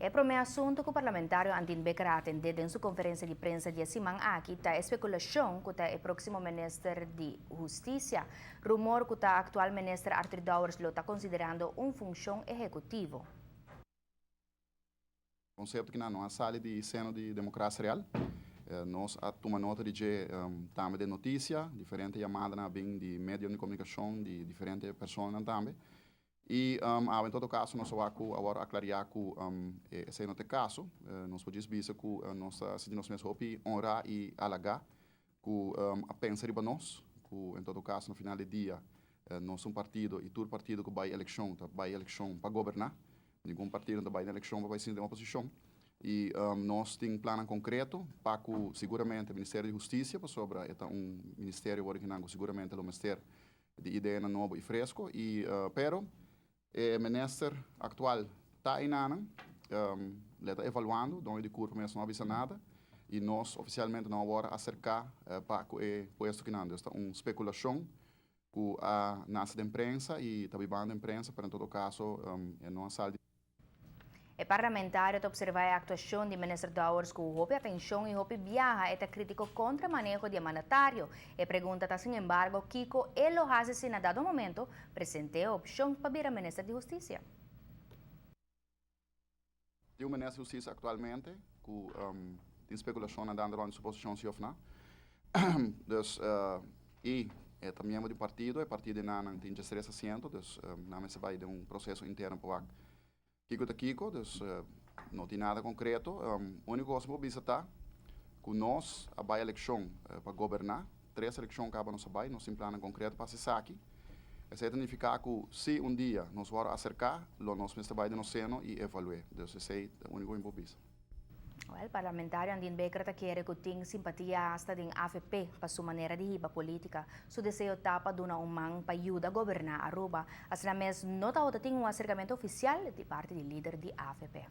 E prome asunto cu parlamentario Andin Bikker a atende den su conferencia di prensa di e siman aki ta especulacion cu ta e proximo minister di Husticia. Rumor cu ta actual minister Arthur Dowers lo ta considerando un funcion ehecutivo. Concepto cu no a sali di seno di Democracia Real. Nos a tuma nota di dje tambe di noticia, diferente yamada bin di medio di comunicacion, di diferente persona tambe. Y en todo caso, nos a awor aclara cu esey no ta e caso. Nos por bisa cu nos ta sinti nos mes hopi honra y halaga cu a pensa riba nos, cu en todo caso, na final di dia, nos ta un partido y tur partido cu bay eleccion, ta bay eleccion pa goberna. Ningun partido no bay eleccion pa bay sinta den oposicion. Y nos tin plan concreto pa cu siguramente Ministerio di Husticia, pasobra e un ministerio cu siguramente lo mester di idea nobo y fresco y pero e minister actual ta eynan, e ta evaluando, doño di curpa mes no a bisa nada y nos oficialmente no a wordo acerca pa e puesto cu nan. Ta un especulacion cu a nace den prensa y ta bibando den prensa, pero en todo caso no a sali. E parlamentario ta observa e actuacion di minister Dowers cu hopi atencion y hopi biaha e ta critico contra maneho di mandatario. E pregunta ta, sin embargo, kico e lo haci si na dado momento presenta e opcion pa bira minister di Husticia. Tin un minister di Husticia actualmente cu tin especulacion andando rond su posicion si of no. Dus y e ta miembro di partido, e partido nan tin 3 asiento, dus nan ta bay den un proceso interno pa kico ta kico, dus no tin nada concreto. Unico cos cu bisa ta cu nos a bay eleccion pa goberna, tres eleccion caba nos a bay, nos tin plan concreto pa esaki. Esey ta significa cu si un dia nos wordo acerca, lo nos mester bay den nos seno y evalua. Dus esey ta e unico cu bisa. Well, parlamentario Andin Bikker ta kere cu tin simpatia hasta den AVP pa su manera di hiba politica. Su deseo ta pa duna un man pa yuda goberna Aruba. Asina mes no tin un acercamento oficial di parti di lider di AVP.